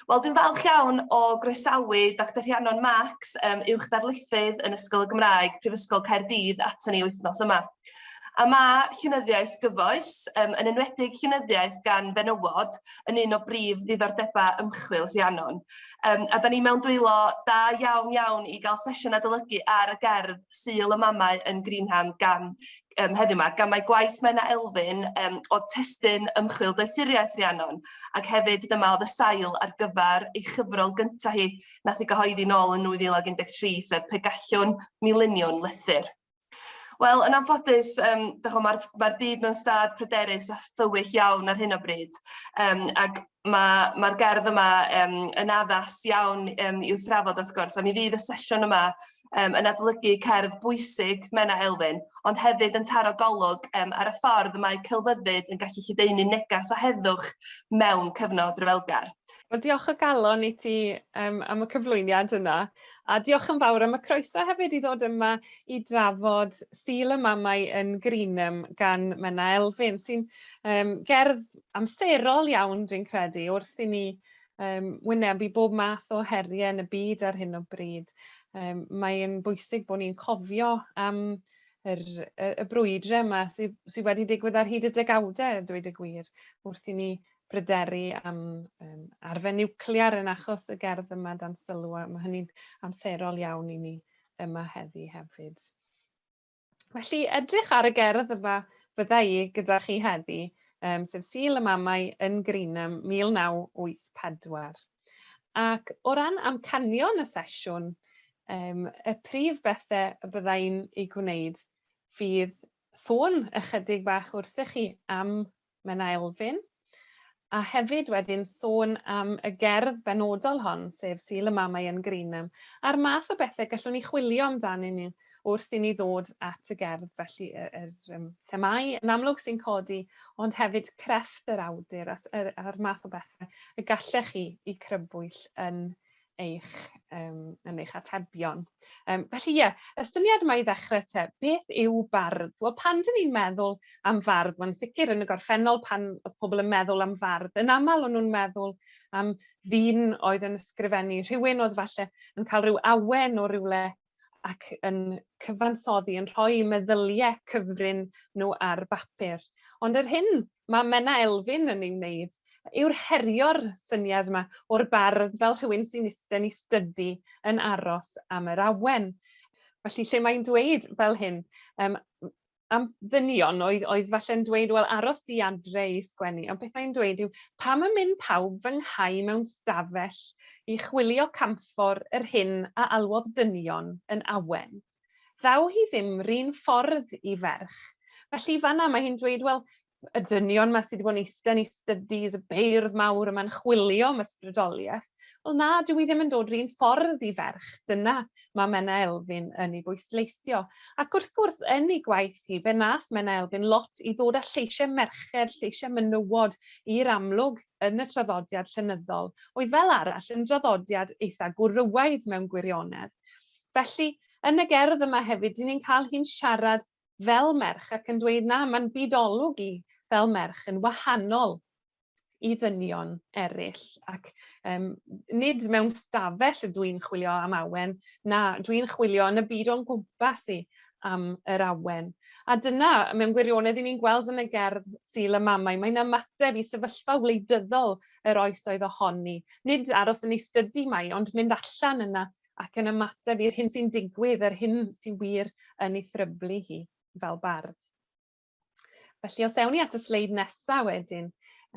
Wel, dwi'n falch iawn o groesawu Doctor Rhiannon Marks, uwch ddarlithydd yn Ysgol y Gymraeg, Prifysgol Caerdydd, aton ni wythnos yma. A mae llenyddiaeth gyfoes, yn enwedig llenyddiaeth gan fenywod, yn un o brif ddiddordebau ymchwil Rhiannon. A da ni mewn dwylo da iawn iawn i gael sesiwn adolygu ar y gerdd Sul y Mamau yn Greenham gan heddiw 'ma, gan mai gwaith Menna Elfyn oedd testun ymchwil doethuriaeth Rhiannon, ac hefyd dyma oedd y sail ar gyfer ei chyfrol gyntaf hi nath ei gyhoeddi nôl yn 2013, sef Pe Gallwn Mi Luniwn Lythyr. Wel, yn anffodus, dych ch'mo', ma'r ma byd mewn stad pryderus a thywyll iawn ar hyn o bryd, ac mae'r ma gerdd yma yn addas iawn i'w thrafod wrth gwrs, a mi fydd y sesiwn yma yn adolygu cerdd bwysig Menna Elfyn, ond hefyd yn taro golwg ar y ffordd y mae celfyddyd yn gallu lledaenu neges o heddwch mewn cyfnod rhyfelgar. Wel diolch o galon i ti yym am y cyflwyniad yna, a diolch yn fawr am y croeso hefyd i ddod yma i drafod Sul y Mamau yn Greenham gan Menna Elfyn, sy'n yym gerdd amserol iawn dwi'n credu wrth i ni yym wynebu bob math o heriau yn y byd ar hyn o bryd. Yym mae'n bwysig bod ni'n cofio am yr y y brwydre yma sydd sy wedi digwydd ar hyd y degawde a dweud y gwir, wrth i ni bryderu am yym arfe niwclear yn achos y gerdd yma dan sylw a ma' hynny'n amserol iawn i ni yma heddi hefyd. Felly edrych ar y gerdd yma fydda i gyda chi heddi, yym sef Sul y Mamau yn Greenham 1984. Ac o ran amcanion y sesiwn, yym y prif bethe y bydda i'n eu gwneud fydd sôn ychydig bach wrthych chi am Menna Elfyn, a hefyd wedyn sôn am y gerdd benodol hon, sef Sul y Mamau yn Greenham, a'r math o bethe gallwn ni chwilio amdanyn nhw wrth i ni ddod at y gerdd, felly y yr yym themâu yn amlwg sy'n codi, ond hefyd crefft yr awdur a s- yr a'r math o bethe y gallech chi 'u crybwyll yn eich yym yn eich atebion. Yym felly ie, y syniad yma i ddechre 'te, beth yw bardd? Wel pan 'dyn ni'n meddwl am fardd, wel yn sicir yn y gorffennol pan odd pobol yn meddwl am fardd, yn amal o'n nw'n meddwl am ddyn oedd yn ysgrifennu, rhywun oedd falle yn cael rhyw awen o rywle ac yn cyfansoddi, yn rhoi meddylie cyfrin nhw ar bapur. Ond yr hyn mae Menna Elfyn yn ei wneud yw'r herio'r syniad yma o'r bardd fel rhywun sy'n iste yn ei stydi yn aros am yr awen. Felly lle mae'n dweud fel hyn, yym am ddynion oedd oedd falle'n dweud wel aros di adre i sgwennu, ond beth mae'n dweud yw pam y myn pawb fy nghau mewn stafell i chwilio camffor yr hyn a alwodd dynion yn awen? Ddaw hi ddim 'run ffordd i ferch. Felly fanna mae hi'n dweud wel y dynion 'ma sy 'di bod yn eiste yn eu studies, y beirdd mawr yma'n chwilio am ysbrydolieth. Wel na, dyw 'i ddim yn dod 'run ffordd i ferch. Dyna mae Menna Elfyn yn ei bwysleisio. Ac wrth gwrs, yn ei gwaith hi, fe wnaeth Menna Elfyn lot i ddod â lleisiau merched, lleisiau menywod i'r amlwg yn y traddodiad llenyddol, oedd fel arall yn draddodiad eitha gwrywaidd mewn gwirionedd. Felly, yn y gerdd yma hefyd, 'dyn ni'n cael hi'n siarad fel merch ac yn dweud na, mae'n byd olwg i fel merch yn wahanol i ddynion eraill ac yym nid mewn stafell ydw i'n chwilio am awen, na, dwi'n chwilio yn y byd o'n gwmpas i am yr awen. A dyna, mewn gwirionedd, 'yn ni'n gweld yn y gerdd Sul y Mamau, mae'n ymateb i sefyllfa wleidyddol yr oes oedd ohoni. Nid aros yn ei stydi mae, ond mynd allan yna ac yn ymateb i'r hyn sy'n digwydd, yr hyn sy'n wir yn ei thryblu hi fel bardd. Felly os ewn ni at y sleid nesa wedyn,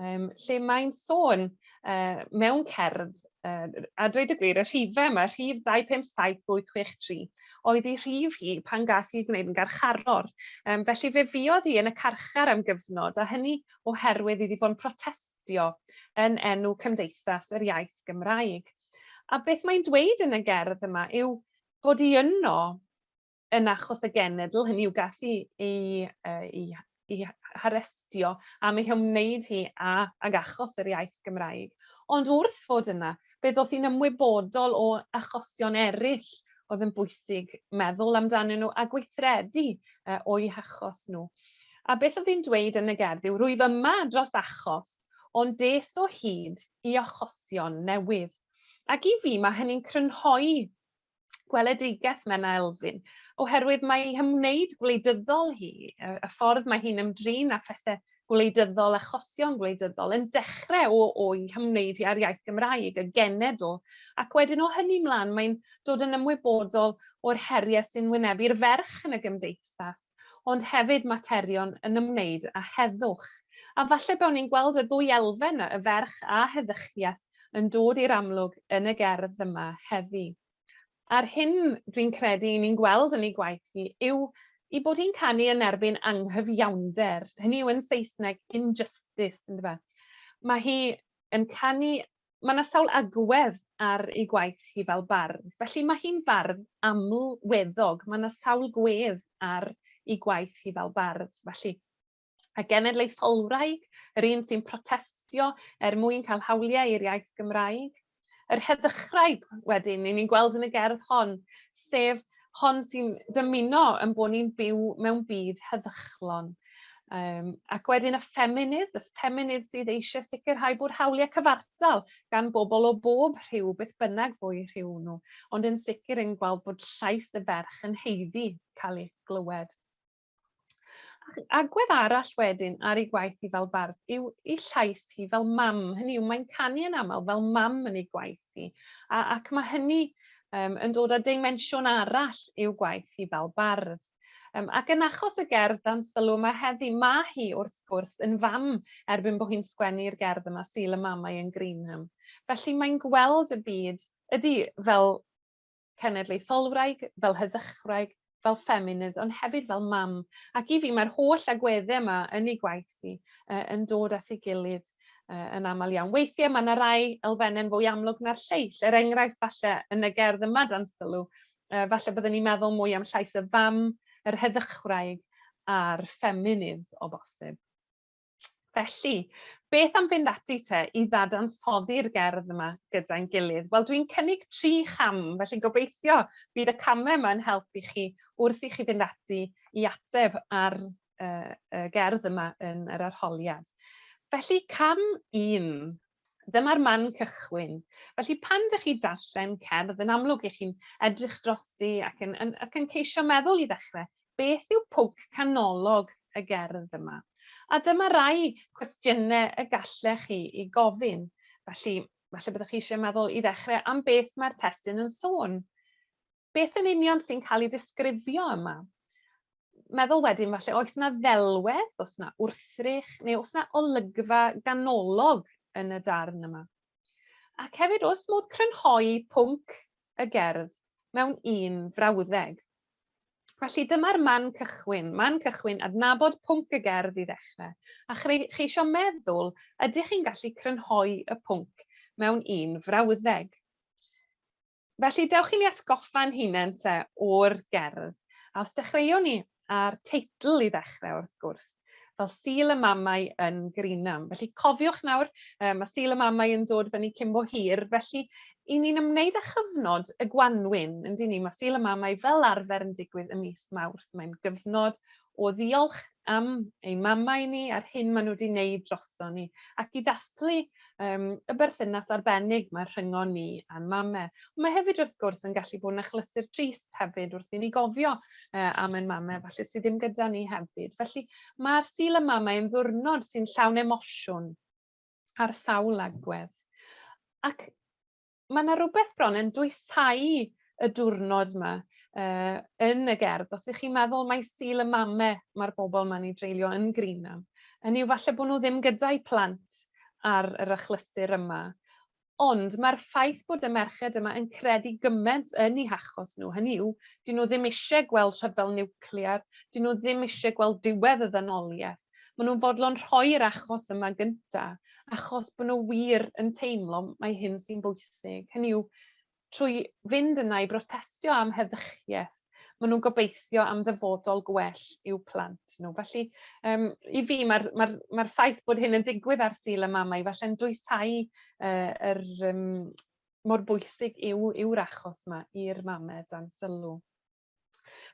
yym lle mae'n sôn yy mewn cerdd, yy a dweud y gwir y rhife yma, rhif 2 5 7 8 6 3, oedd ei rhif hi pan gath hi ei gwneud yn garcharor. Yym felly fe fuodd hi yn y carchar am gyfnod, a hynny oherwydd iddi fod yn protestio yn enw Cymdeithas yr Iaith Gymraeg. A beth mae'n dweud yn y gerdd yma yw bod hi yno yn achos y genedl, hynny yw gath hi ei yy ei ei harestio am ei hymwneud hi â ag achos yr iaith Gymraeg. Ond wrth fod yna, fe ddoth hi'n ymwybodol o achosion eraill oedd yn bwysig meddwl amdanyn nhw a gweithredu yy o'u hachos nhw. A beth oedd hi'n dweud yn y gerdd yw, rwyf yma dros achos, ond des o hyd i achosion newydd. Ac i fi mae hynny'n crynhoi gweledigaeth Menna Elfyn, oherwydd mae ei hymwneud gwleidyddol hi, y ffordd mae hi'n ymdrin â phethe gwleidyddol, achosion gwleidyddol, yn dechre o o'i hymwneud hi â'r iaith Gymraeg, y genedl, ac wedyn o hynny mlan mae'n dod yn ymwybodol o'r herie sy'n wynebu'r ferch yn y gymdeithas, ond hefyd materion yn ymwneud â heddwch. A falle bo' ni'n gweld y ddwy elfen 'na, y ferch a heddychieth, yn dod i'r amlwg yn y gerdd yma heddi. A'r hyn dwi'n credu 'yn ni'n gweld yn ei gwaith hi yw 'i bod hi'n canu yn erbyn anghyfiawnder, hynny yw yn Saesneg injustice on'd yfe? Ma' hi yn canu, ma' 'na sawl agwedd ar ei gwaith hi fel bardd, felly ma' hi'n fardd amlweddog, ma' 'na sawl gwedd ar 'i gwaith hi fel bardd. Felly y genedlaetholwraig, yr un sy'n protestio er mwyn cael hawliau i'r iaith Gymraeg, yr heddychwraig wedyn 'yn ni'n gweld yn y gerdd hon, sef hon sy'n dymuno 'yn bo' ni'n byw mewn byd heddychlon. Ac wedyn y ffeminydd, y ffeminydd sydd eisiau sicrhau bod hawliau cyfartal gan bobl o bob rhyw, beth bynnag fo'u rhyw nhw, ond yn sicr yn gweld bod llais y ferch yn haeddu cael ei glywed. Agwedd arall wedyn ar ei gwaith hi fel bardd yw ei llais hi fel mam, hynny yw mae'n canu yn aml fel mam yn ei gwaith hi, a ac ma' hynny yn dod â dimensiwn arall i'w gwaith hi fel bardd. Ac yn achos y gerdd dan sylw yma heddi, ma' hi wrth gwrs yn fam erbyn bo' hi'n sgwennu'r gerdd yma, Sul y Mamau yn Greenham. Felly mae'n gweld y byd, ydy, fel cenedlaetholwraig, fel heddychwraig, fel ffeminydd, ond hefyd fel mam. Ac i fi mae'r holl agwedde yma yn ei gwaith hi yn dod at ei gilydd yn aml iawn. Weithiau mae yna rai elfennau'n fwy amlwg na'r lleill. Er enghraifft, falle yn y gerdd yma dan sylw, falle byddwn ni'n meddwl mwy am llais y fam, yr heddychwraig a'r ffeminydd o bosib. Felly, beth am fynd ati te i ddadansoddi'r gerdd yma gyda'n gilydd? Wel, dwi'n cynnig tri cham, felly gobeithio bydd y camau yma yn helpu chi wrth i chi fynd ati i ateb ar y gerdd yma yn yr arholiad. Felly, cam un, dyma'r man cychwyn. Felly pan dych chi darllen cerdd, yn amlwg 'ych chi'n edrych drosti ac yn, yn, ac yn ceisio meddwl i ddechrau, beth yw pwnc canolog y gerdd yma? A dyma rai cwestiynau y gallech chi i gofyn. Felly, falle byddwch chi eisiau meddwl i ddechrau am beth mae'r testun yn sôn. Beth yn union sy'n cael ei ddisgrifio yma? Meddwl wedyn falle oes 'na ddelwedd, oes 'na wrthrych, neu oes 'na olygfa ganolog yn y darn yma. Ac hefyd oes modd crynhoi pwnc y gerdd mewn un frawddeg. Felly dyma'r man cychwyn, man cychwyn adnabod pwnc y gerdd i ddechrau, a cheisio meddwl ydych chi'n gallu crynhoi y pwnc mewn un frawddeg. Felly dewch i ni atgoffa'n hunain te o'r gerdd. A os dechreuwn ni â'r teitl i ddechrau wrth gwrs, fel Sul y Mamau yn Greenham. Felly cofiwch nawr, mae Sul y Mamau yn dod fyny cyn bo hir, felly i ni'n ymwneud â chyfnod y gwanwyn, yn dyn ni, mae Sul y Mamau fel arfer yn digwydd ym mis Mawrth. Mae'n gyfnod o ddiolch am ein mamau ni a'r hyn maen nhw wedi wneud droson ni, ac i ddathlu y berthynas arbennig mae rhyngon ni a'n mame. Ond mae hefyd wrth gwrs yn gallu bod yn achlysur trist hefyd wrth i ni gofio am ein mame falle sydd ddim gyda ni hefyd. Felly mae'r Sul y Mamau yn ddiwrnod sy'n llawn emosiwn ar sawl agwedd. Ac ma' 'na rwbeth bron yn dwysau y diwrnod 'ma yn y gerdd. Os 'ych chi'n meddwl mai Sul y Mame ma'r bobl 'ma'n 'i dreulio yn Greenham, hynny yw falle bo' nw ddim gyda'u plant ar yr achlysur yma. Ond ma'r ffaith bod y merched yma yn credu gyment yn 'u hachos nhw, hynny yw, 'dyn nw ddim isie gweld rhyfel niwclear, 'dyn nw ddim isie gweld diwedd y ddynolieth, ma' nw'n fodlon rhoi'r achos yma gynta, achos bo' nw wir yn teimlo mai hyn sy'n bwysig. Hynny yw, trwy fynd yna i brotestio am heddychieth, ma' nw'n gobeithio am ddyfodol gwell i'w plant nhw. Felly yym i fi ma'r ma'r ma'r ffaith bod hyn yn digwydd ar Sul y Mamau falle'n dwysau yr yym mor bwysig yw yw'r achos 'ma i'r mame dan sylw.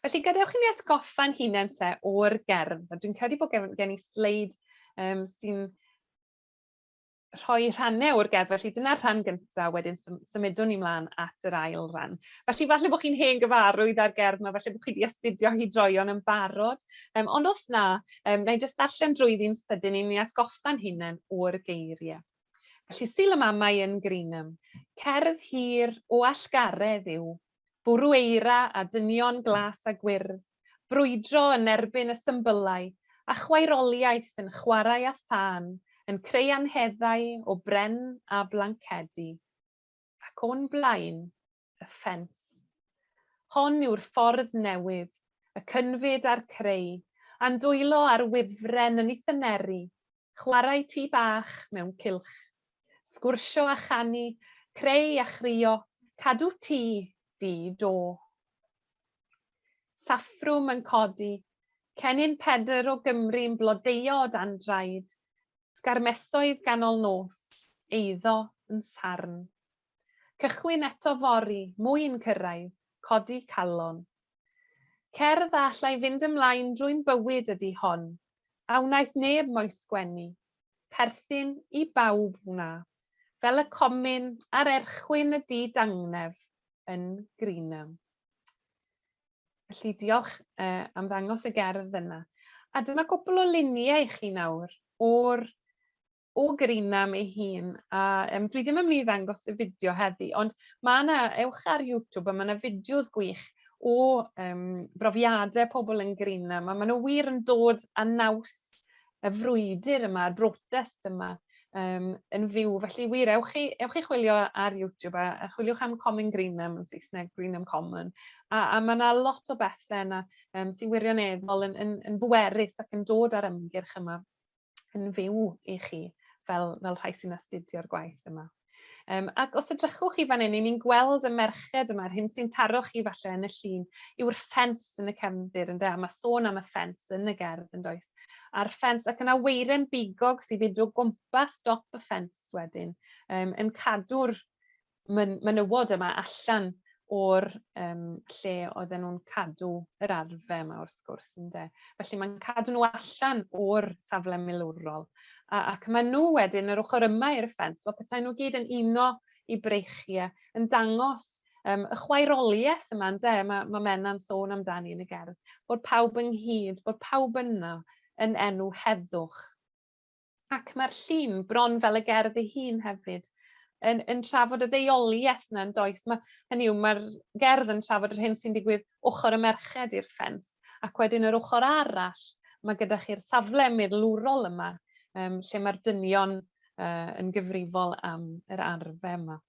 Felly gadewch i ni atgoffa'n hunain te o'r gerdd, a dwi'n credu bod gen i sleid sy'n rhoi rhannau o'r gerdd, felly dyna'r rhan gynta, wedyn symudwn ni mlan at yr ail ran. Felly falle bo' chi'n hen gyfarwydd â'r gerdd 'ma, falle bo' chi 'di astudio hi droeon yn barod, yym ond os na, yym nâi jyst darllen drwyddi'n sydyn i ni atgoffa'n hunen o'r geirie. Felly Sul y Mamau yn Greenham. Cerdd hir o allgaredd yw bwrw eira a dynion glas a gwyrdd, brwydro yn erbyn y symbylau, a chwaeroliaeth yn chwarae â thân, yn creu anheddau o bren a blancedi. Ac o'n blaen, y ffens. Hon yw'r ffordd newydd, y cynfyd a'r creu, a'n dwylo ar wifren yn ei thyneru, chwarae tŷ bach mewn cylch. Sgwrsio a chanu, creu a chrio, cadw tŷ, di do. Saffrwm yn codi, cennin Pedr o Gymru'n blodeuo o dan draed, sgarmesoedd ganol nos, eiddo yn sarn. Cychwyn eto fory, mwy'n cyrraedd, codi calon. Cerdd a allai fynd ymlaen drwy'n bywyd ydi hon, a wnaeth neb mo'i sgwennu. Perthyn i bawb wna, fel y comin ar erchwyn y du dangnef yn Greenham. Felly diolch am ddangos y gerdd yna. A dyma gwpl o luniau i chi nawr o'r o Greenham ei hun a yym dwi ddim yn myn' i ddangos y fideo heddi ond ma' 'na, ewch ar YouTube a ma' 'na fideos gwych o yym brofiade pobol yn Greenham a ma' nw wir yn dod â naws y frwydyr yma, y brotest yma yym yn fyw. Felly wir ewch i ewch i chwilio ar YouTube a chwiliwch am Comin Greenham yn Saesneg, Greenham Common, a ma' 'na lot o bethe yna yym sy wirioneddol yn yn yn bwerus ac yn dod â'r ymgyrch yma yn fyw i chi fel rhai sy'n astudio'r gwaith yma. Yym ac os edrychwch chi fan 'yn 'yn ni'n gweld y merched yma, yr hyn sy'n taro chi falle yn y llun yw'r ffens yn y cefndir ynde, a ma' sôn am y ffens yn y gerdd yndoes? A'r ffens ac yna weiren bigog sy'n mynd o gwmpas dop y ffens wedyn yym yn cadw'r menywod yma allan o'r yym lle oedden nhw'n cadw yr arfe yma wrth gwrs ynde. Felly mae'n cadw nhw allan o'r safle milwrol. A ac ma' nhw wedyn yr ochr yma i'r ffens fel petai nhw gyd yn uno 'u breichie yn dangos yym y chwaerolieth yma ynde, ma' Menna'n sôn amdani yn y gerdd, bod pawb ynghyd, bod pawb yno yn enw heddwch. Ac mae'r llun, bron fel y gerdd ei hun hefyd, yn trafod y ddeuoliaeth 'na yndoes? Ma' hynny yw ma'r gerdd yn trafod yr hyn sy'n digwydd ochr y merched i'r ffens, ac wedyn yr ochr arall, ma' gyda chi'r safle milwrol yma, yym lle ma'r dynion yn gyfrifol am yr arfe yma.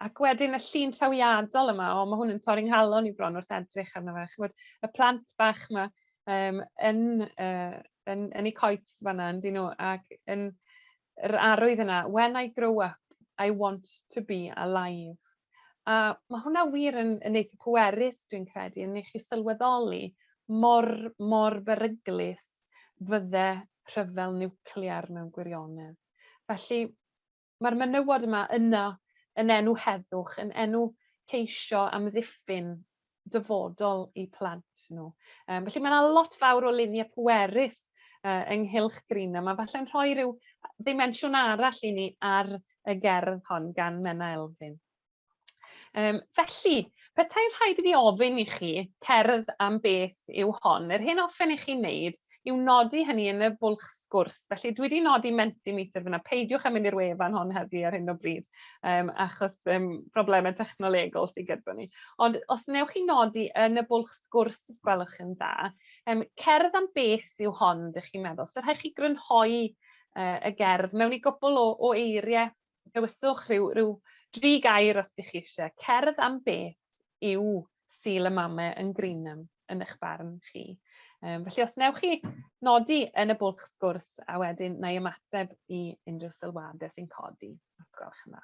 Ac wedyn y llun trawiadol yma, o ma' hwn yn torri'n nghalon i bron wrth edrych arno fe, ch'mod y plant bach 'ma yym yn yy yn yn 'u coets fan 'na on'd 'yn nw, ac yn yr arwydd yna, when I grow up I want to be alive. A ma' hwnna wir yn eitha pwerus dwi'n credu, yn neu' chi sylweddoli mor mor beryglus fydde rhyfel niwclear mewn gwirionedd. Felly mae'r menywod yma yno yn enw heddwch, yn enw ceisio amddiffyn dyfodol eu plant nhw. Felly mae 'na lot fawr o lunie pwerus ynghylch Greenham a falle'n rhoi ryw ddimensiwn arall i ni ar y gerdd hon gan Menna Elfyn. Felly, petai'n rhaid i fi ofyn i chi cerdd am beth yw hon, yr hyn hoffen i chi wneud yw nodi hynny yn y bwlch sgwrs. Felly dwi 'di nodi Mentimeter fyna, peidiwch â mynd i'r wefan hon heddi ar hyn o bryd, achos problemau technolegol sydd gyda ni. Ond os wnewch chi nodi yn y bwlch sgwrs os gwelwch yn dda, cerdd am beth yw hon, dych chi'n meddwl? So rhaid chi grynhoi y gerdd mewn i gwpl o eiriau. Dewiswch rhyw dri gair os 'dych chi isie. Cerdd am beth yw Sul y Mame yn Greenham yn eich barn chi? Felly os wnewch chi nodi yn y bwlch sgwrs a wedyn wna i ymateb i unrhyw sylwadau sy'n codi, os gwelwch yn dda.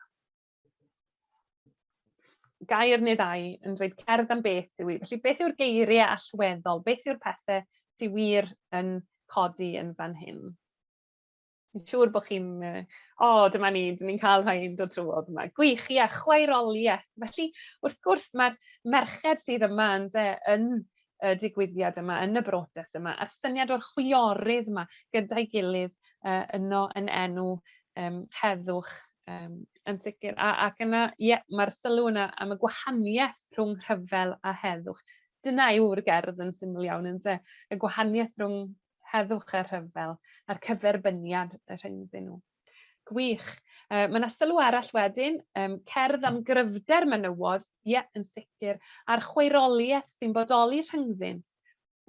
Gair neu ddau yn dweud cerdd am beth yw 'i. Felly beth yw'r geiriau allweddol? Beth yw'r pethe sy wir yn codi yn fan hyn? Fi'n siŵr bod chi'n yy o dyma ni, 'dyn ni'n cael rhai yn dod trwodd yma. Gwych, ie, chwaeroliaeth. Felly wrth gwrs ma'r merched sydd yma ynde yn y digwyddiad yma, yn y brotest yma, a'r syniad o'r chwiorydd yma gyda'i gilydd yno yn enw heddwch yn sicir. A ac yna, ie, ma'r sylw yna am y gwahanieth rhwng rhyfel a heddwch. Dyna yw'r gerdd yn syml iawn ynde? Y gwahanieth rhwng heddwch a rhyfel a'r cyferbyniad y rhyngddyn nhw. Gwych. Ma' 'na sylw arall wedyn, cerdd am gryfder menywod, ie, yn sicir, a'r chwaeroliaeth sy'n bodoli rhyngddynt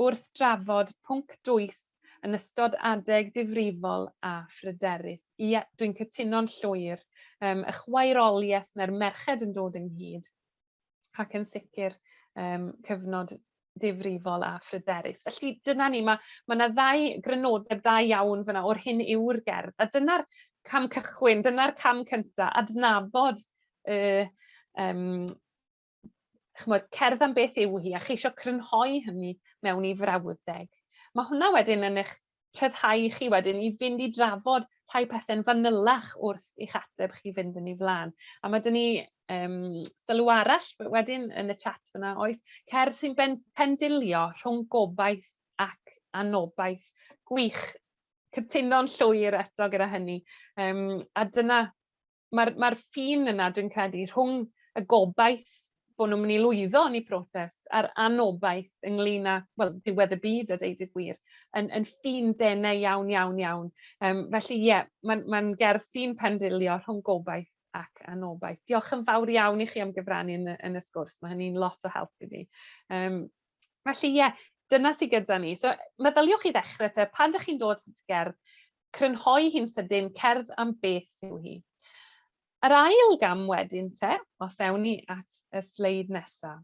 wrth drafod pwnc dwys yn ystod adeg difrifol a phryderus. Ie, dwi'n cytuno'n llwyr. Y chwaeroliaeth na'r merched yn dod ynghyd ac yn sicr cyfnod difrifol a phryderus. Felly dyna ni, ma' 'na ddau grynodeb da iawn fyna o'r hyn yw'r gerdd, a dyna'r cam cychwyn, dyna'r cam cynta, adnabod y yym ch'mod, cerdd am beth yw hi, a cheisio crynhoi hynny mewn i frawddeg. Ma' hwnna wedyn yn 'ych rhyddhau chi wedyn i fynd i drafod rhai pethe'n fanylach wrth i'ch ateb chi fynd yn ei flan. A ma' 'da ni sylw arall wedyn yn y chat fyna oes, cerdd sy'n ben- pendilio rhwng gobaith ac anobaith. Gwych. Cytuno'n llwyr eto gyda hynny. A dyna ma'r ffin yna dwi'n credu rhwng y gobaith bo' nw'n myn' i lwyddo yn 'u protest a'r anobaith ynglŷn â, wel, diwedd y byd a deud y gwir, yn ffin dene iawn iawn iawn. Felly ie, ma'n gerdd sy'n pendilio rhwng gobaith ac anobaith. Diolch yn fawr iawn i chi am gyfrannu yn y sgwrs, ma' hynny'n lot o help i fi. Felly ie, dyna sy gyda ni. So meddyliwch i ddechre 'te, pan 'dych chi'n dod at gerdd, crynhoi hi'n sydyn, cerdd am beth yw hi. Yr ail gam wedyn 'te, os ewn ni at y sleid nesa,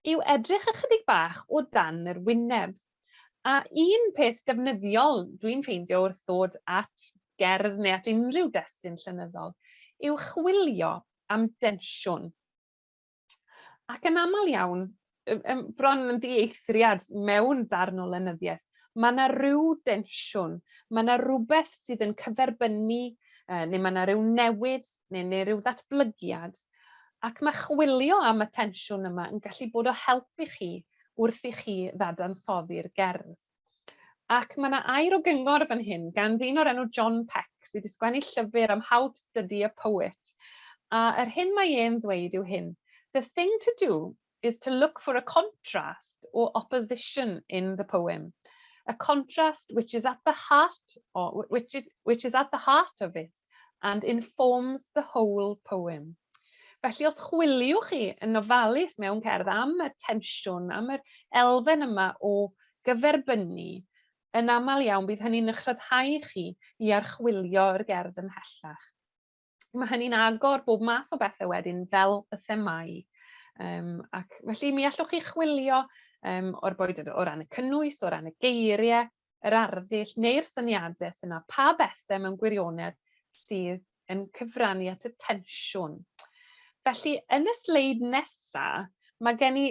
yw edrych ychydig bach o dan yr wyneb. A un peth defnyddiol dwi'n ffeindio wrth ddod at gerdd neu at unrhyw destun llenyddol yw chwilio am densiwn. Ac yn aml iawn, bron yn ddieithriad mewn darn o lenyddiaeth, ma' 'na ryw densiwn, ma' 'na rwbeth sydd yn cyferbynnu neu ma' 'na ryw newid neu neu ryw ddatblygiad, ac ma' chwilio am y tensiwn yma yn gallu bod o help i chi wrth i chi ddadansoddi'r gerdd. Ac ma' 'na air o gyngor fan hyn gan ddyn o'r enw John Peck sy 'di sgwennu llyfyr am How to Study a Poet. A yr hyn mae e'n ddweud yw hyn, The thing to do is to look for a contrast or opposition in the poem. A contrast which is at the heart or which is at the heart of it and informs the whole poem. Felly os chwiliwch chi yn ofalus mewn cerdd am y tensiwn, am yr elfen yma o gyferbynnu, yn aml iawn bydd hynny'n eich rhyddhau chi i archwilio'r gerdd ymhellach. Mae hynny'n agor bob math o bethe wedyn fel y themâu. Ac felly mi allwch chi chwilio o'r boed o ran y cynnwys, o ran y geiriau, yr arddull neu'r syniadaeth yna, pa bethe mewn gwirionedd sydd yn cyfrannu at y tensiwn. Felly yn y sleid nesa, mae gen i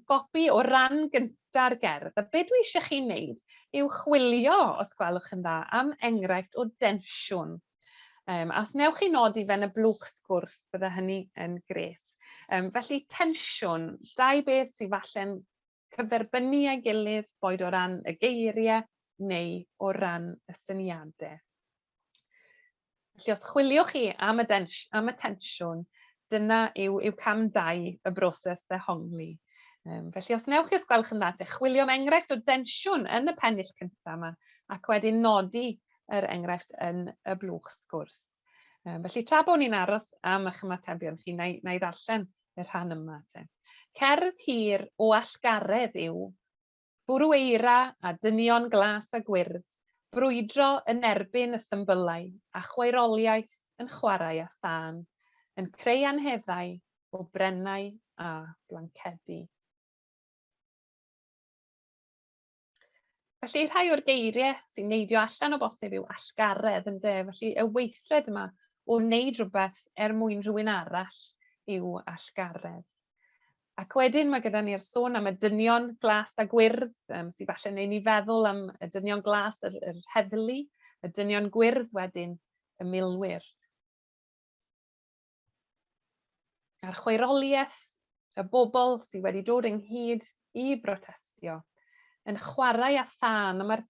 gopi o ran gynta'r gerdd, a be dwi eisiau chi wneud yw chwilio, os gwelwch yn dda, am enghraifft o densiwn. A os wnewch chi nodi fe yn y blwch sgwrs, bydde hynny yn grêt. Felly tensiwn, dau beth sydd falle'n cyferbynnu â'i gilydd, boed o ran y geiriau neu o ran y syniadau. Felly os chwiliwch chi am y dens- am y tensiwn, dyna yw cam dau y broses ddehongli. Felly os wnewch chi os gwelwch yn dda te, chwilio am enghraifft o densiwn yn y pennill cynta yma, ac wedyn nodi yr enghraifft yn y blwch sgwrs. Felly tra bod ni'n aros am eich ymatebion chi, na i ddarllen y rhan yma te. Cerdd hir o allgaredd yw Bwrw eira a dynion glas a gwyrdd, brwydro yn erbyn y symbylau a chwaeroliaeth yn chwarae â thân, yn creu anheddau o brennau a blancedi. Felly rhai o'r geiriau sy'n neidio allan o bosib yw allgaredd ynde? Felly y weithred yma o wneud rhywbeth er mwyn rhywun arall yw allgaredd. Ac wedyn mae gyda ni'r sôn am y dynion glas a gwyrdd, sydd falle'n neud ni feddwl am y dynion glas, yr heddlu, y dynion gwyrdd wedyn, y milwyr. A'r chwaeroliaeth, y bobl sydd wedi dod ynghyd i brotestio, yn chwarae â thân, a mae'r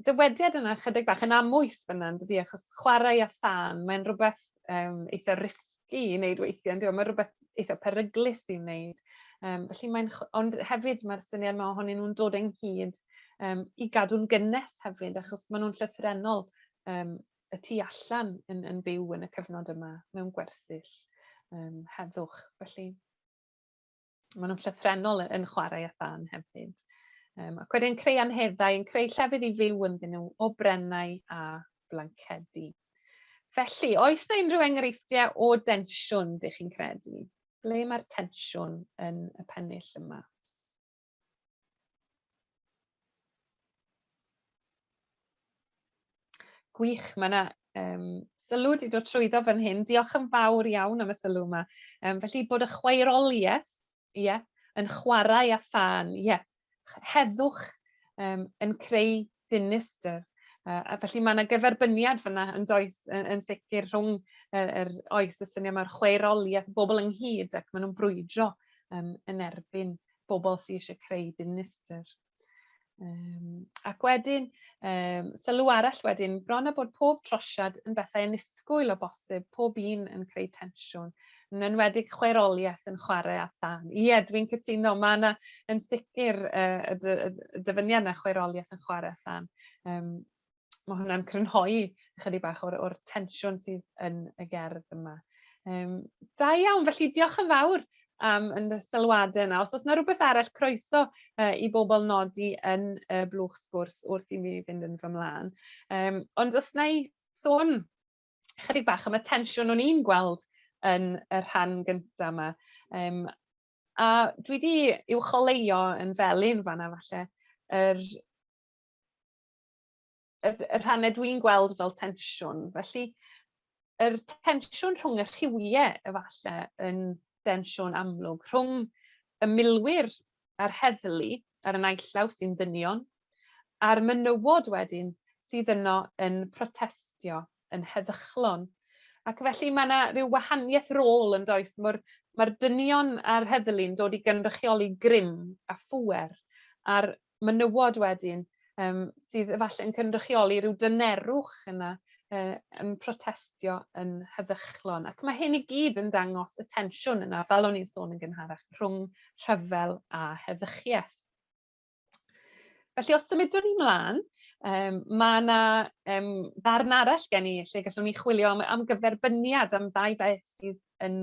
dywediad yna chydig bach yn amwys fyna on'd ydi achos chwarae a thân mae'n rwbeth yym eitha risky i wneud weithie on'd yw e? Ma' rwbeth eitha peryglus i wneud. Yym felly mae'n ond hefyd ma'r syniad 'ma ohonyn nw'n dod ynghyd yym i gadw'n gynnes hefyd achos ma' nw'n llythrennol yym y tu allan yn yn byw yn y cyfnod yma mewn gwersyll yym heddwch. Felly ma' nw'n llythrennol yn chwarae â thân hefyd. Yym ac wedyn creu anheddau, yn creu llefydd i fyw ynddyn nhw o brennau a blancedi. Felly, oes 'na unrhyw enghreifftiau o densiwn 'dych chi'n credu? Ble mae'r tensiwn yn y pennill yma? Gwych, mae 'na yym sylw 'di dod trwyddo fan hyn. Diolch yn fawr iawn am y sylw yma. Yym felly bod y chwaeroliaeth, ie, yn chwarae â thân, ie, heddwch yym yn creu dinistr. Yy a felly ma' 'na gyferbyniad fyna yndoes yn yn sicr rhwng yy yr oes y syniad 'ma'r chwaeroliaeth, bobl ynghyd ac ma' nw'n brwydro yym yn erbyn bobl sy isie creu dinistr. Yym ac wedyn yym sylw arall wedyn, bron a bod pob trosiad yn bethau annisgwyl o bosib, pob un yn creu tensiwn, yn enwedig chwaeroliaeth yn chwarae â thân. Ie, dwi'n cytuno, ma' 'na yn sicr yy y dy- y y dyfyniad 'na chwaeroliaeth yn chwarae â thân. Yym ma' hwnna'n crynhoi ychydig bach o'r o'r tensiwn sydd yn y gerdd yma. Yym da iawn, felly diolch yn fawr am yn y sylwade yna. Os o's 'na rwbeth arall, croeso yy i bobl nodi yn y blwch sgwrs wrth i mi fynd yn fy mlan. Yym ond os wna i sôn chydig bach am y tensiwn o'n i'n gweld yn y rhan gynta 'ma. Yym a dwi 'di uwcholeuo yn felyn fan 'na falle yr y y rhanne dwi'n gweld fel tensiwn. Felly yr tensiwn rhwng y rhywie efalle yn densiwn amlwg rhwng y milwyr a'r heddlu ar y naill llaw sy'n ddynion, a'r menywod wedyn sydd yno yn protestio yn heddychlon. Ac felly ma' 'na ryw wahanieth rôl yndoes ma'r ma'r dynion a'r heddlu'n dod i gynrychioli grym a phŵer, a'r menywod wedyn yym sydd efalle yn cynrychioli ryw dynerwch yna yy yn protestio yn heddychlon. Ac ma' hyn i gyd yn dangos y tensiwn yna, fel o'n i'n sôn yn gynharach, rhwng rhyfel a heddychieth. Felly os symudwn ni mlan, yym ma' 'na yym ddarn arall gen i lle gallwn ni chwilio am am gyferbyniad am ddau beth sydd yn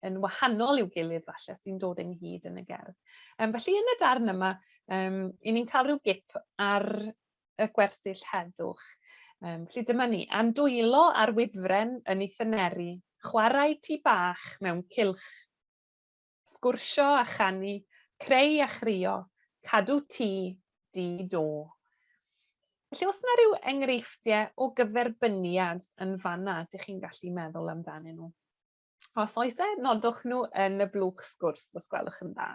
yn wahanol i'w gilydd falle sy'n dod ynghyd yn y gerdd. Yym felly yn y darn yma, yym 'yn ni'n cael rhyw gip ar y gwersyll heddwch. Yym felly dyma ni, a'n dwylo ar wifren yn ei thyneru, chwarae tŷ bach mewn cylch, sgwrsio a chanu, creu a chrio, cadw tŷ, di do. Felly o's 'na ryw enghreifftie o gyferbyniad yn fan 'na dych chi'n gallu meddwl amdanyn nhw? Os oes e, nodwch nhw yn y blwch sgwrs os gwelwch yn dda.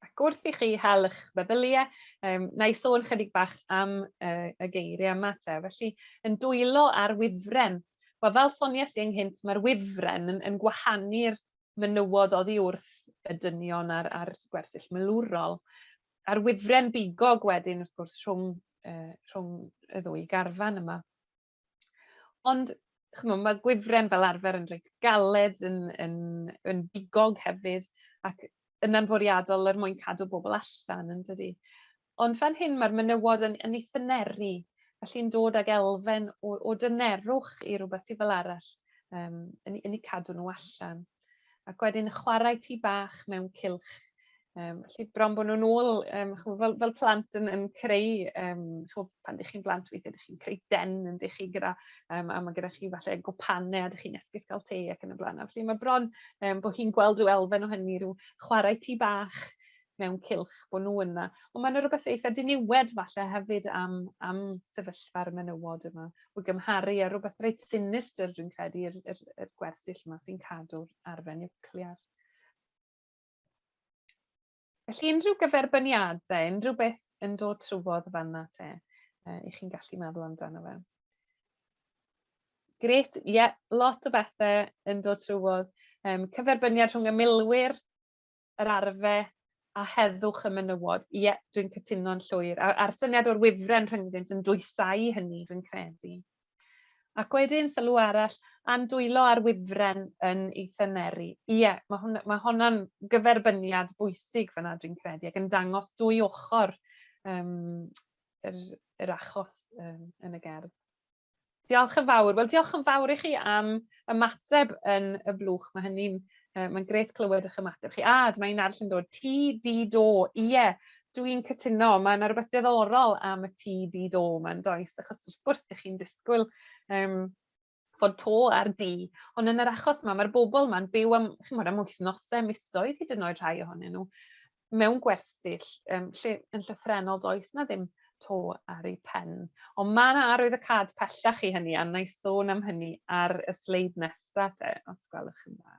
Ac wrth i chi hel eich meddyliau, um, na i sôn chydig bach am uh, y geiriau yma te. Felly, yn dwylo ar wifren. Wel, fel sonies i ynghynt, mae'r wifren yn, yn gwahanu'r menywod oddi wrth y dynion a'r, a'r gwersyll milwrol. A'r wifren bigog wedyn, wrth gwrs, rhwng, uh, rhwng y ddwy garfan yma. Ond ch'mo' ma' gwifren fel arfer yn reit galed, yn yn yn bigog hefyd, ac yna'n fwriadol er mwyn cadw bobl allan yndydi? Ond fan hyn ma'r menywod yn yn 'i thyneru, felly'n dod ag elfen o o dynerwch i rwbeth sy fel arall yym yn 'u yn 'u cadw nhw allan. Ac wedyn chwarae tŷ bach mewn cylch. Yym felly bron bo' nw nôl yym ch'mo' fel fel plant yn yn creu yym ch'mo' pan 'dych chi'n blant weithie 'dych chi'n creu den yndych chi gyda yym a ma' gyda chi falle gwpane a 'dych chi'n esgus ca'l te ac yn y bla'n. A felly ma' bron yym bo' hi'n gweld ryw elfen o hynny ryw chwarae tŷ bach mewn cylch bo' nw yna. Ond ma' 'na rwbeth eitha diniwed falle hefyd am am sefyllfa'r menywod yma o gymharu â rwbeth reit sinistr dwi'n credu yr yr yr gwersyll 'ma sy'n cadw'r arfe niwclear. Felly unrhyw gyferbyniadau, unrhyw beth yn dod trwodd fanna te, uh, i chi'n gallu meddwl amdano fe. Gret, ie, yeah, lot o bethau yn dod trwodd. Um, cyferbyniad rhwng y milwyr, yr arfe A heddwch y menywod. Ie, dwi'n cytuno'n llwyr. A a'r syniad o'r wifren rhyngddynt yn dwysau hynny, dwi'n credu. Ac wedyn sylw arall, a'n dwylo ar wifren yn ei thyneru. Ie, ma' hwnna ma' honna'n gyferbyniad bwysig fyna dwi'n credu ac yn dangos dwy ochr yym yr yr achos yym yn y gerdd. Diolch yn fawr. Wel diolch yn fawr i chi am ymateb yn y blwch. Mae hynny'n yy mae'n grêt clywed 'ych ymateb chi. A dyma un arall yn dod. Ti di do. Ie, dwi'n cytuno. Mae yna rywbeth diddorol am y ti di do 'ma yndoes? Achos wrth gwrs 'dych chi'n disgwyl yym fod to ar dŷ, ond yn yr achos 'ma ma'r bobl 'ma'n byw am ch'mod am wythnose, misoedd hyd yn oed rhai ohonyn nhw, mewn gwersyll yym lle yn llythrennol does 'na ddim to ar ei pen. Ond ma' 'na arwyddocâd pellach i hynny a wnâi sôn am hynny ar y sleid nesa 'te os gwelwch yn dda.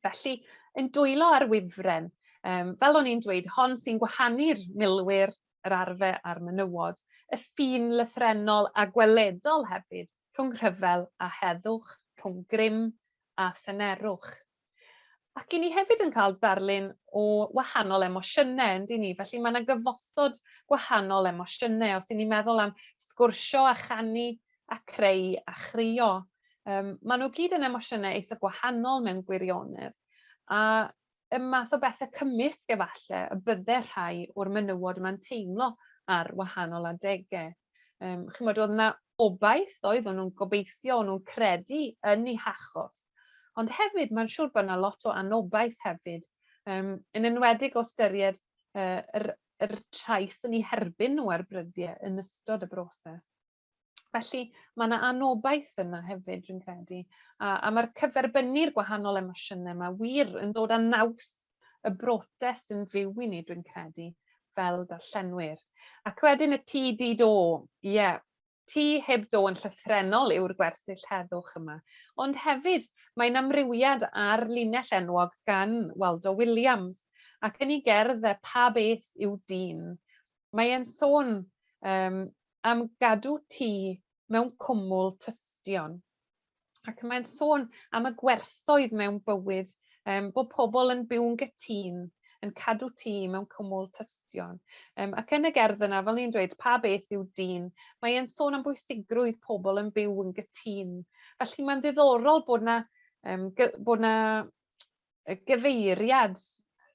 Felly, ein dwylo ar wifren, yym fel o'n i'n dweud, hon sy'n gwahanu'r milwyr, yr arfe a'r menywod, y ffin lythrennol a gweledol hefyd rhwng rhyfel a heddwch, rhwng grym a thynerwch. Ac 'yn ni hefyd yn cael darlun o wahanol emosiynau on'd 'yn ni? Felly ma' 'na gyfosod gwahanol emosiynau os 'yn ni'n meddwl am sgwrsio a chanu a creu a chrio. Yym ma' nw gyd yn emosiynau eitha gwahanol mewn gwirionedd, a y math o bethe cymysg efalle y bydde rhai o'r menywod yma'n teimlo ar wahanol adege. Yym ch'mod odd 'na obaith oedd, o'n nw'n gobeithio, o'n nw'n credu yn 'u hachos, ond hefyd ma'n siŵr bo' 'na lot o anobaith hefyd, yym yn enwedig o ystyried yy yr yr trais yn 'u herbyn nw ar brydie yn ystod y broses. Felly ma' 'na anobaith yna hefyd dwi'n credu, a a ma'r cyferbynnu'r gwahanol emosiyne 'ma wir yn dod â naws y brotest yn fyw i ni dwi'n credu, fel darllenwyr. Ac wedyn y tŷ di do, ie, tŷ heb do yn llythrennol yw'r gwersyll heddwch yma, ond hefyd mae'n amrywiad ar linell enwog gan Waldo Williams, ac yn ei gerdd e Pa Beth yw Dyn, mae e'n sôn um, am gadw tŷ mewn cwmwl tystion. Ac mae'n sôn am y gwerthoedd mewn bywyd, yym bod pobl yn byw'n gytûn, yn cadw tŷ mewn cwmwl tystion. Yym ac yn y gerdd yna, fel ni'n dweud, pa beth yw dyn? Mae e'n sôn am bwysigrwydd pobl yn byw yn gytûn. Felly mae'n ddiddorol bod 'na yym bod 'na y gyfeiriad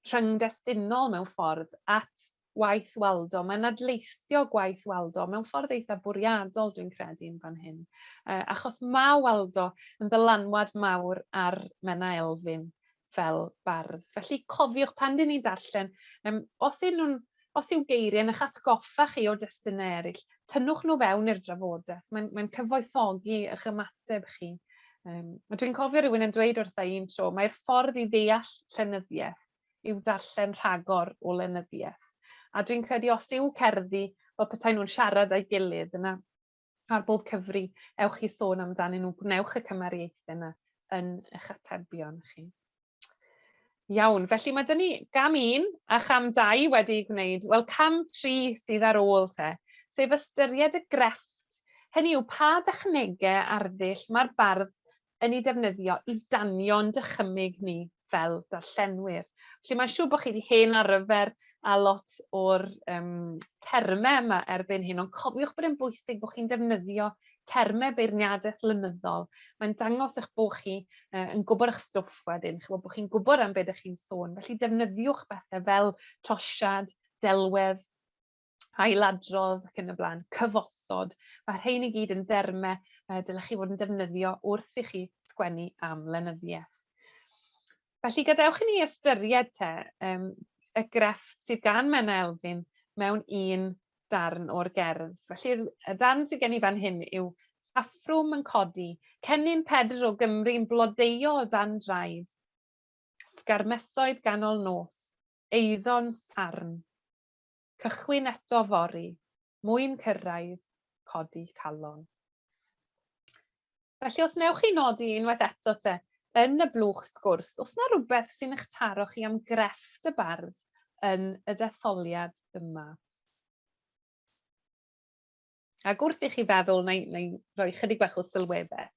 rhyngdestunol mewn ffordd at waith Waldo. Mae'n adleisio gwaith Waldo mewn ffordd eitha bwriadol dwi'n credu yn fan hyn. Achos mae Waldo yn ddylanwad mawr ar Menna Elfyn fel bardd. Felly cofiwch pan dyn ni'n darllen, um, os yw nhw'n os yw geiriau yn eich atgoffa chi o destunau eraill, tynnwch nhw fewn i'r drafodaeth. Mae'n mae cyfoethogi eich ymateb chi. A dwi'n cofio rhywun yn dweud wrtha i un tro, mae'r ffordd i ddeall llenyddiaeth yw darllen rhagor o lenyddiaeth. A dwi'n credu os yw cerddi fel petai nhw'n siarad â'i gilydd yna, ar bob cyfri, ewch i sôn amdanyn nhw, gwnewch y cymariaethau yna yn eich atebion chi. Iawn, felly mae 'da ni gam un a cham dau wedi eu gwneud. Wel, cam tri sydd ar ôl te, sef ystyried y grefft. Hynny yw, pa dechnegau arddull mae'r bardd yn ei defnyddio i danio'n dychymyg ni fel darllenwyr. Felly mae'n siŵr bod chi wedi hen arfer â lot o'r yym terme yma erbyn hyn, ond cofiwch bod e'n bwysig bod chi'n defnyddio termau beirniadaeth lenyddol, mae'n dangos eich bod chi yy yn gwybod eich stwff wedyn, ch'mod bod chi'n gwybod am be' 'dych chi'n sôn, felly defnyddiwch bethe fel trosiad, delwedd, ailadrodd ac yn y blaen, cyfosod, ma' rhein i gyd yn derme yy dylech chi fod yn defnyddio wrth i chi sgwennu am lenyddieth. Felly gadewch i ni ystyried te yym y grefft sydd gan Menna Elfyn mewn un darn o'r gerdd. Felly'r y darn sydd gen i fan hyn yw Saffrwm yn codi, cennin Pedr o Gymru'n blodeuo o dan draed, sgarmesoedd ganol nos, eiddo'n sarn, cychwyn eto fory, mwyn cyrraedd, codi calon. Felly os newch chi nodi unwaith eto te, yn y blwch sgwrs, os 'na rwbeth sy'n eich taro chi am grefft y bardd yn y detholiad yma. Ac wrth i chi feddwl, wna i, wna i roi chydig bach o sylweddau.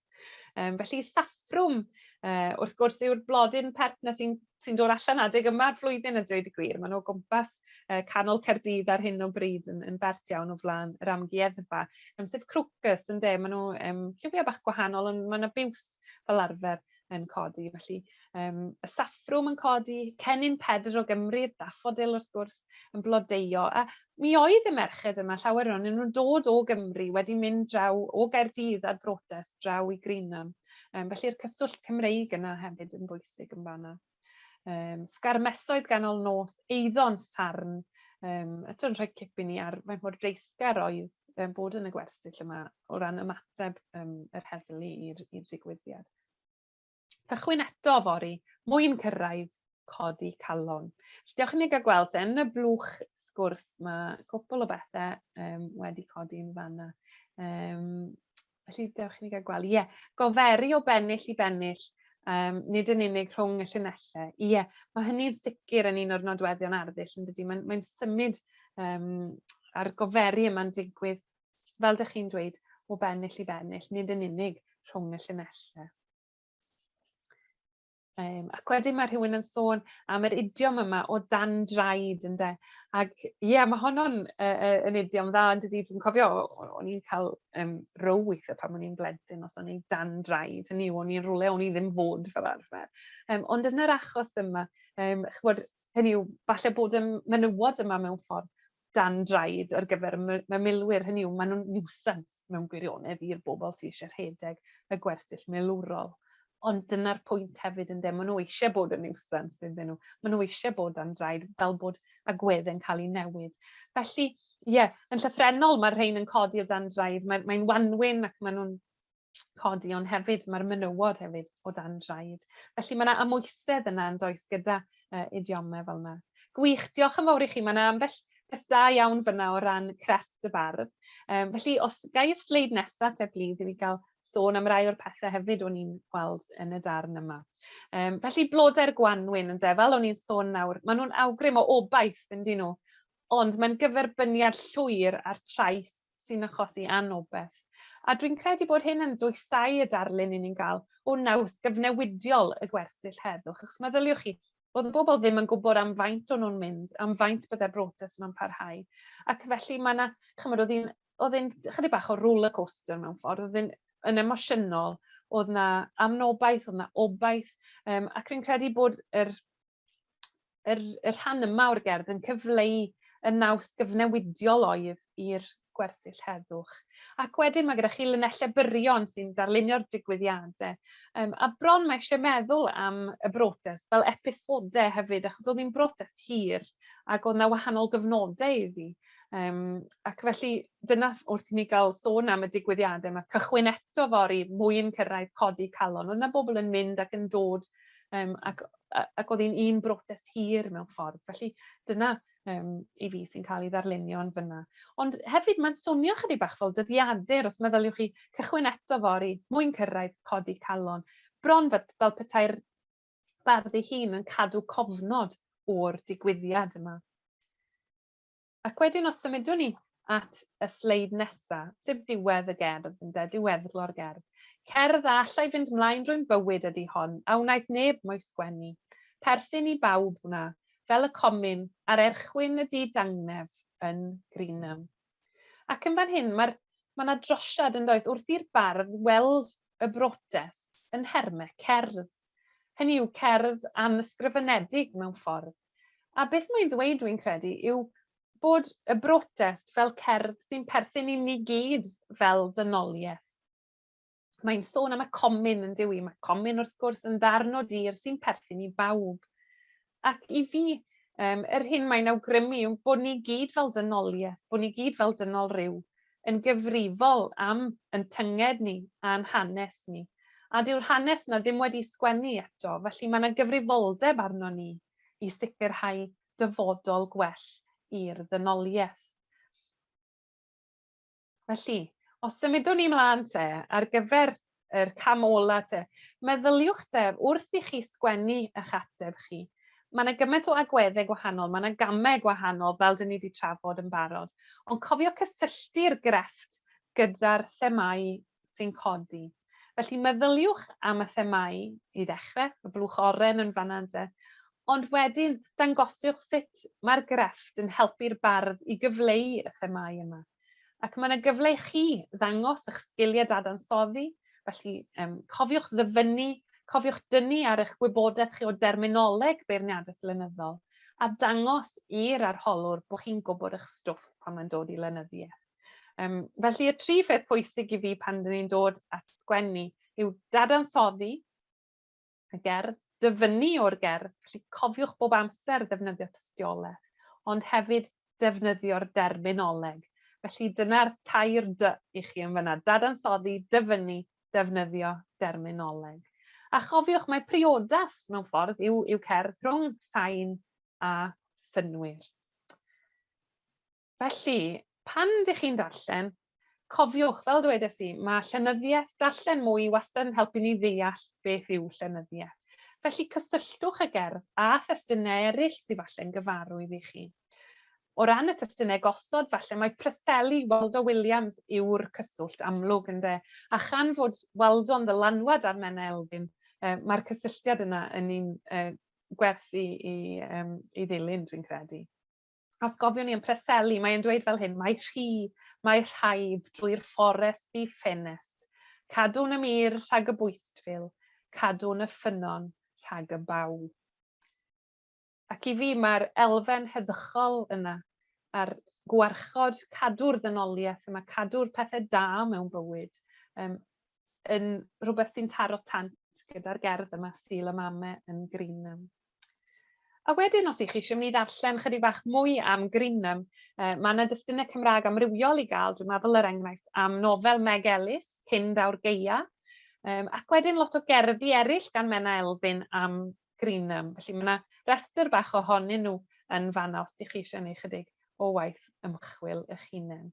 Felly saffrwm wrth gwrs yw'r blodyn pert 'na sy'n sy'n dod allan adeg yma'r flwyddyn a dweud y gwir. Ma' nw o gwmpas canol Caerdydd ar hyn o bryd yn bert iawn o flan yr amgueddfa. Sef crocus ynde? Ma' nw lliwie bach gwahanol ond ma' 'na biws fel arfer yn codi felly y saffrwm yn codi, cennin Pedr o Gymru'r daffodil wrth gwrs yn blodeuo a mi oedd y merched yma llawer ohonyn nw'n dod o Gymru wedi mynd draw o Gaerdydd ar brotest draw i Greenham. Yym felly'r cyswllt Cymreig yna hefyd yn bwysig yn fan 'na. Sgarmesoedd ganol nos, eiddo'n sarn, eto'n rhoi cip i ni ar faint mor dreisgar oedd bod yn y gwersyll yma o ran ymateb yr heddlu i'r i'r digwyddiad. Cychwyn eto fory, mwy'n cyrraedd, codi calon. Felly dewch i ni gael gweld te, yn y blwch sgwrs mae cwpl o bethe wedi codi yn fanna. Felly dewch i ni gael gweld. Ie, goferu o bennill i bennill, nid yn unig rhwng y llinellau. Ie, mae hynny'n sicr yn un o'r nodweddion arddull yn dydi? Mae'n mae symud a'r goferu yma'n digwydd, fel dych chi'n dweud, o bennill i bennill, nid yn unig rhwng y llinellau. Ac wedyn ma' rhywun yn sôn am yr idiom yma o dan draed ynde? Ac ie ma' honno'n yy yy yn idiom dda on'd ydi? Dwi'n cofio o'n i'n ca'l row withe pan o'n i'n blentyn os o'n i dan draed, hynny yw o'n i'n rwle o'n i ddim fod fel arfer. Ond yn yr achos yma ch'mod hynny yw falle bod y menywod yma mewn ffordd dan draed ar gyfer y y milwyr, hynny yw ma' nw'n niwsans mewn gwirionedd i'r bobl sy isie rhedeg y gwersyll milwrol. Ond dyna'r pwynt hefyd ynde, ma' nhw eisie bod yn niwsans iddyn nhw. Ma' nhw eisie bod dan draed fel bod agwedde'n cael eu newid. Felly, ie, yn llythrennol ma'r rhein yn codi o dan draed, mae mae'n wanwyn ac ma' nhw'n codi, ond hefyd mae'r menywod hefyd o dan draed. Felly mae yna amwysedd yna yn does gyda idiomau fel yna. Gwych, diolch yn fawr i chi. Mae yna ambell beth da iawn fyna o ran crefft y bardd. Felly os gai'r sleid nesaf te plîs i fi gael sôn am rai o'r pethau hefyd o'n i'n gweld yn y darn yma. Felly blodau'r gwanwyn ynde, fel o'n i'n sôn nawr, maen nhw'n awgrym o obaith yndyn nhw, ond mae'n gyferbyniad llwyr â'r trais sy'n achosi anobaith. A dwi'n credu bod hyn yn dwysau y darlun i ni'n gael o naws gyfnewidiol y gwersyll heddwch, achos meddyliwch chi, oedd y bobl ddim yn gwybod am faint o'n nhw'n mynd, am faint bydde'r brotest yma'n parhau. Ac felly mae yna, chymod, oedd hi'n oedd e'n chydig bach o roller coaster mewn ffordd, oedd e'n yn emosiynol, oedd 'na amnobaith, oedd 'na obaith, ac rwy'n credu bod yr yr y rhan yma o'r gerdd yn cyfleu y naws gyfnewidiol oedd i'r gwersyll heddwch. Ac wedyn mae gyda chi linellau byrion sy'n darlunio'r digwyddiadau. A bron mae eisiau meddwl am y brotest fel episodau hefyd, achos oedd hi'n brotest hir ac oedd 'na wahanol gyfnodau iddi. Ac felly dyna wrth i ni gael sôn am y digwyddiadau yma, cychwyn eto fory, mwy'n cyrraedd, codi calon. Oedd 'na bobl yn mynd ac yn dod ac ac oedd hi'n un brotest hir mewn ffordd. Felly dyna i fi sy'n cael ei ddarlunio yn fyna. Ond hefyd mae'n swnio chydig bach fel dyddiadur, os meddyliwch chi, cychwyn eto fory, mwyn cyrraedd, codi calon. Bron fel, fel petai'r bardd ei hun yn cadw cofnod o'r digwyddiad yma. Ac wedyn os symudwn ni at y sleid nesa, sef diwedd y gerdd ynde, diweddglo'r gerdd. Cerdd a allai fynd mlaen drwy'n bywyd ydi hon, a wnaeth neb mo'i sgwennu. Perthyn i bawb wna, fel y comin ar erchwyn y du dangnef yn Greenham. Ac yn fan hyn mae'r ma' 'na drosiad yndoes wrth i'r bardd weld y brotest yn nherme cerdd. Hynny yw cerdd anysgrifenedig mewn ffordd. A beth mae'n ddweud dwi'n credu yw bod y brotest fel cerdd sy'n perthyn i ni gyd fel dynolieth. Mae'n sôn am y comin yn dyw 'i? Mae comin wrth gwrs yn ddarn o dir sy'n perthyn i bawb. Ac i fi, yr hyn mae'n awgrymu yw bod ni gyd fel dynolieth, bod ni gyd fel dynol ryw yn gyfrifol am 'yn tynged ni a'n hanes ni. A dyw'r hanes 'na ddim wedi sgwennu eto, felly ma' 'na gyfrifoldeb arnon ni i sicrhau dyfodol gwell i'r ddynolieth. Felly, os symudwn ni mlaen te, ar gyfer yr cam ola te, meddyliwch te, wrth i chi sgwennu 'ych ateb chi, ma' 'na gymaint o agwedde gwahanol, ma' 'na game gwahanol fel 'dyn ni 'di trafod yn barod, ond cofio cysylltu'r grefft gyda'r themâu sy'n codi. Felly meddyliwch am y themâu i ddechre, y blwch oren yn fan 'na ynde? Ond wedyn dangosiwch sut mae'r grefft yn helpu'r bardd i gyfleu y themâu yma. Ac ma' 'na gyfle i chi ddangos 'ych sgilie dadansoddi, felly yym cofiwch ddyfynnu, cofiwch dynnu ar 'ych gwybodeth chi o derminoleg beirniadaeth lenyddol, a dangos i'r arholwr bo' chi'n gwbod 'ych stwff pan mae'n dod i lenyddieth. Yym felly y tri pheth pwysig i fi pan 'dyn ni'n dod at sgwennu yw dadansoddi y gerdd, dyfynnu o'r gerdd, felly cofiwch bob amser ddefnyddio tystioleth, ond hefyd defnyddio'r derminoleg. Felly dyna'r tair dy i chi yn fanna, dadansoddi, dyfynnu, defnyddio derminoleg. A chofiwch mae priodas mewn ffordd yw, yw cerdd rhwng sain a synnwyr. Felly, pan dych chi'n darllen, cofiwch, fel dwedes i, ma' llenyddieth, darllen mwy wastad yn helpu ni ddeall beth yw llenyddieth. Felly cysylltwch y gerdd â thestunau eraill sydd falle'n gyfarwydd i chi. O ran y testunau gosod, falle mai Preseli Waldo Williams yw'r cyswllt amlwg ynde? A chan fod Waldo'n ddylanwad ar Menna Elfyn, yy ma'r cysylltiad yna yn un yy gwerth i i yym i ddilyn dwi'n credu. Os gofiwn ni yn Preseli, mae e'n dweud fel hyn, mae rhy, mae rhaib drwy'r fforest ddi ffenest. Cadwn y mur rhag y bwystfil, cadwn y ffynnon rhag y baw. Ac i fi mae'r elfen heddychol yna, a'r gwarchod, cadw'r ddynoliaeth yma, cadw'r pethau da mewn bywyd, um, yn rhywbeth sy'n taro tant gyda'r gerdd yma, Sul y Mame yn Greenham. A wedyn os 'ych chi eisiau mynd i ddarllen chydig bach mwy am Greenham, yy ma' 'na destunau Cymraeg amrywiol i ga'l, dwi'n meddwl er enghraifft am nofel Meg Ellis, Cyn Daw'r Gaea, yym ac wedyn lot o gerddi eryll gan Menna Elfyn am Greenham. Felly ma' 'na rester bach ohonyn nhw yn fanna os 'dych chi eisiau neud chydig o waith ymchwil 'ych hunen.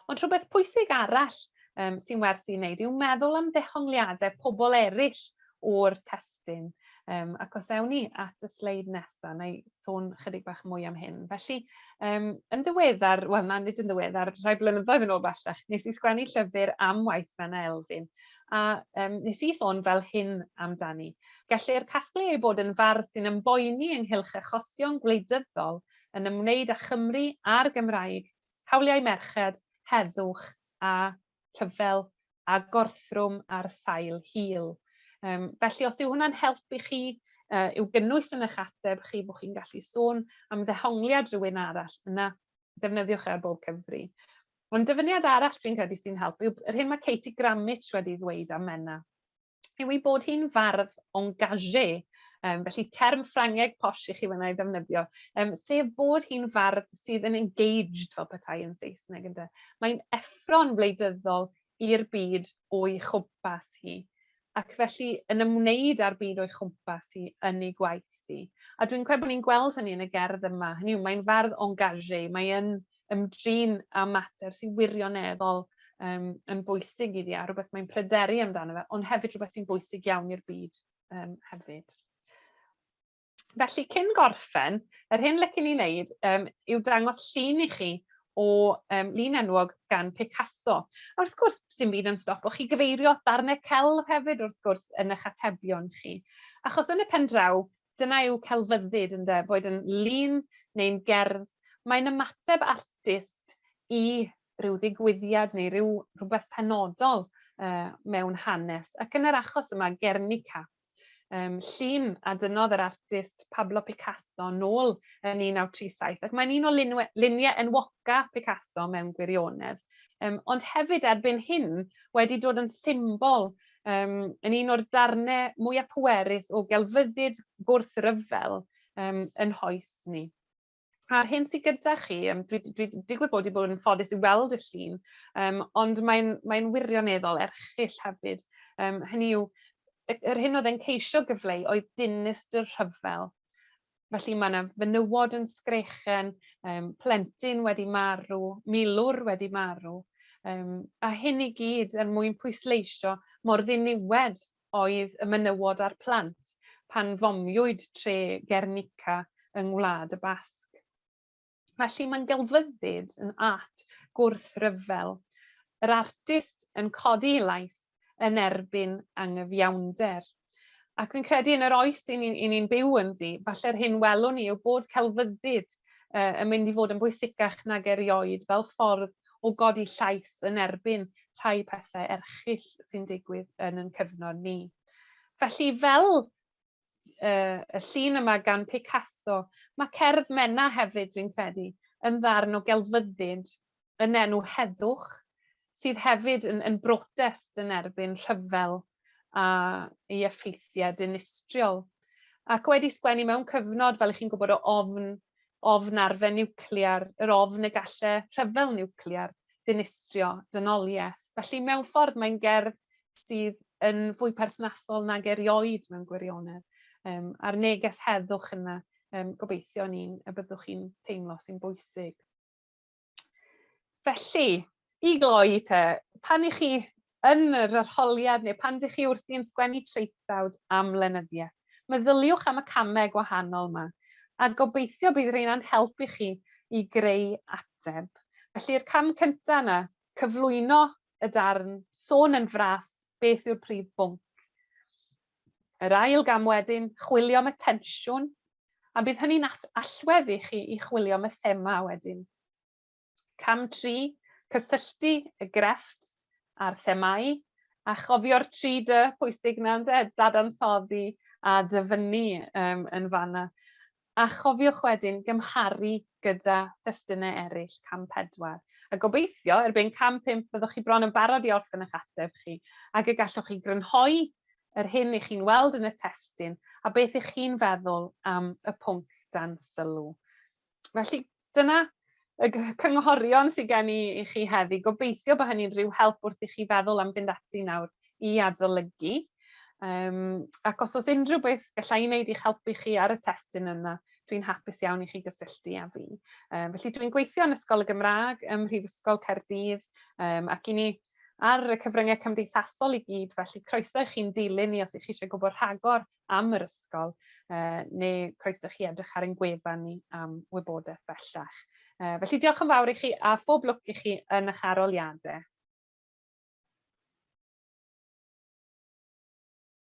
Ond rhywbeth pwysig arall yym sy'n werth 'i wneud yw meddwl am ddehongliadau pobl eraill o'r testun. Yym ac os ewn ni at y sleid nesa, wna i sôn chydig bach mwy am hyn. Felly yym yn ddiweddar, wel na nid yn ddiweddar, rhai blynyddoedd yn ôl bellach, nes i sgwennu llyfr am waith Menna Elfyn, a yym nes i sôn fel hyn amdani. Gellir casglu ei bod yn fardd sy'n ymboeni ynghylch achosion gwleidyddol yn ymwneud â Chymru a'r Gymraeg hawliau merched, heddwch a rhyfel a gorthrwm ar sail hil. Um, felly os yw hwnna'n helpu chi uh, i'w gynnwys yn eich ateb chi, bod chi'n gallu sôn am ddehongliad rhywun arall, yna defnyddiwch e ar bob cyfri. Ond dyfyniad arall dwi'n credu sy'n helpu yw yr hyn mae Katie Gramich wedi ddweud am Menna. yw ei bod hi'n fardd engagé, yym felly term Ffrangeg posh i chi fanna i ddefnyddio, yym sef bod hi'n fardd sydd yn engaged fel petai yn Saesneg ynde. Mae'n effro'n wleidyddol i'r byd o'i chwmpas hi, ac felly yn ymwneud â'r byd o'i chwmpas hi yn ei gwaith hi. A dwi'n credu bod ni'n gweld hynny yn y gerdd yma, hynny yw mae'n fardd engagé, mae yn ymdrin â mater sy'n wirioneddol yym yn bwysig iddi a rhywbeth mae'n pryderu amdano fe, ond hefyd rhywbeth sy'n bwysig iawn i'r byd yym hefyd. Felly cyn gorffen, yr hyn licen i wneud yym yw dangos llun i chi o yym lun enwog gan Picasso. A wrth gwrs, sdim byd yn stopo chi gyfeirio at ddarnau celf hefyd wrth gwrs yn eich atebion chi. Achos yn y pen draw, Dyna yw celfyddyd ynde, boed yn lun neu'n gerdd, mae'n ymateb artist i ryw ddigwyddiad neu ryw rhywbeth penodol yy mewn hanes, ac yn yr achos yma Guernica. Yym llun a dynnodd yr artist Pablo Picasso nôl yn 1937, ac mae'n un o lunwe lunie enwoca Picasso mewn gwirionedd. Yym ond hefyd erbyn hyn wedi dod yn symbol yym yn un o'r darne mwya pwerus o gelfyddyd gwrthryfel yym yn hoes ni. A'r hyn sy gyda chi, yym dwi dwi digwydd bod 'di bod yn ffodus i weld y llun, yym ond mae'n mae'n wirioneddol erchyll hefyd. Yym hynny yw, y yr hyn oedd e'n ceisio gyfleu oedd dinistr rhyfel. Felly mae 'na fenywod yn sgrechen, yym plentyn wedi marw, milwr wedi marw, yym a hyn i gyd er mwyn pwysleisio mor ddiniwed oedd y menywod a'r plant pan fomiwyd tre Guernica yng Ngwlad y Basg. Felly mae'n gelfyddyd yn art gwrthryfel. Yr artist yn codi ei lais yn erbyn angyfiawnder. Ac fi'n credu yn yr oes 'yn ni'n 'yn ni'n byw ynddi, falle'r hyn welwn ni yw bod celfyddyd yn mynd i fod yn bwysicach nag erioed fel ffordd o godi llais yn erbyn rhai pethe erchyll sy'n digwydd yn 'yn cyfnod ni. Felly fel y llun yma gan Picasso, ma' cerdd Menna hefyd dwi'n credu yn ddarn o gelfyddyd yn enw heddwch, sydd hefyd yn yn brotest yn erbyn rhyfel a ei effeithiau dinistriol. Ac wedi sgwennu mewn cyfnod, fel 'ych chi'n gwybod, o ofn, ofn arfe niwclear, yr ofn y galle rhyfel niwclear dinistrio dynolieth. Felly mewn ffordd mae'n gerdd sydd yn fwy perthnasol nag erioed mewn gwirionedd. A'r neges heddwch yna, gobeithio ni'n y byddwch chi'n teimlo sy'n bwysig. Felly, i gloi te, pan 'ych chi yn yr arholiad neu pan 'dych chi wrthi'n sgwennu traethawd am lenyddiaeth, meddyliwch am y camau gwahanol 'ma, a gobeithio bydd rheina'n helpu chi i greu ateb. Felly'r cam cynta yna, cyflwyno y darn, sôn yn fras beth yw'r prif bwnc. Yr ail gam wedyn, chwilio am y tensiwn, a bydd hynny'n allwedd i chi i chwilio am y thema wedyn. Cam 3, cysylltu y grefft a'r themâu, a chofio'r 3 D pwysig 'na ynde, dadansoddi a dyfynnu yym yn fanna. A chofiwch wedyn gymharu gyda thestunau eraill, cam 4. A gobeithio erbyn cam 5 byddwch chi bron yn barod i orffen eich ateb chi, ac y gallwch chi grynhoi yr hyn 'ych chi'n weld yn y testun a beth 'ych chi'n feddwl am y pwnc dan sylw. Felly dyna y cynghorion sydd gen i i chi heddi. Gobeithio bod hynny'n rhyw help wrth i chi feddwl am fynd ati nawr i adolygu. Ac os oes unrhyw beth gallai i wneud i'ch helpu chi ar y testun yna, dwi'n hapus iawn i chi gysylltu â fi. Felly dwi'n gweithio yn Ysgol y Gymraeg ym Mhrifysgol Caerdydd, ac i ni ar y cyfryngau cymdeithasol i gyd, felly croeso i chi'n dilyn ni os ych chi eisiau gwybod rhagor am yr ysgol, neu croeso i chi edrych ar ein gwefan ni am wybodaeth bellach. Felly diolch yn fawr i chi a phob lwc i chi yn eich arholiadau.